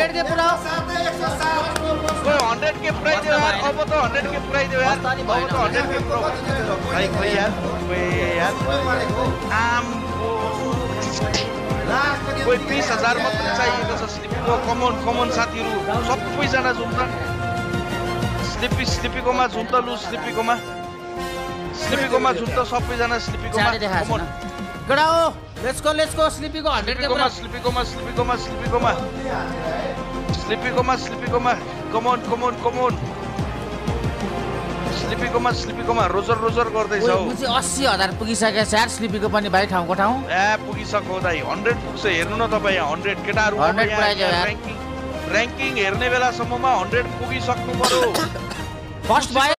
100 के पुरा 100 के पुराइदियो यार अब त 100 के पुराइदियो यार अब त 100 के भाइ खोइ यार आम कोही 20,000 मात्र चाहिएको छ स्लिपीको कमन साथीहरु सबैजना जुम त स्लिपीकोमा जुम त लु स्लिपीकोमा जुम त सबैजना स्लिपीकोमा गडा हो लेट्स गो स्लिपीको 100 के पुरा स्लिपीकोमा कमन स्लिपीकोमा रोजर गर्दैछ हौ म चाहिँ 80,000 पुगिसकेको छ यार स्लिपीको पनि भाइ ठाउँको ठाउँ पुगिसक्यो दाइ 100 पुग्छ हेर्नु न तपाई 100 केटाहरु 100 पुराइदियो यार र्याङ्किङ हेर्ने बेलासम्ममा 100 पुगिसक्नु पर्यो फर्स्ट भयो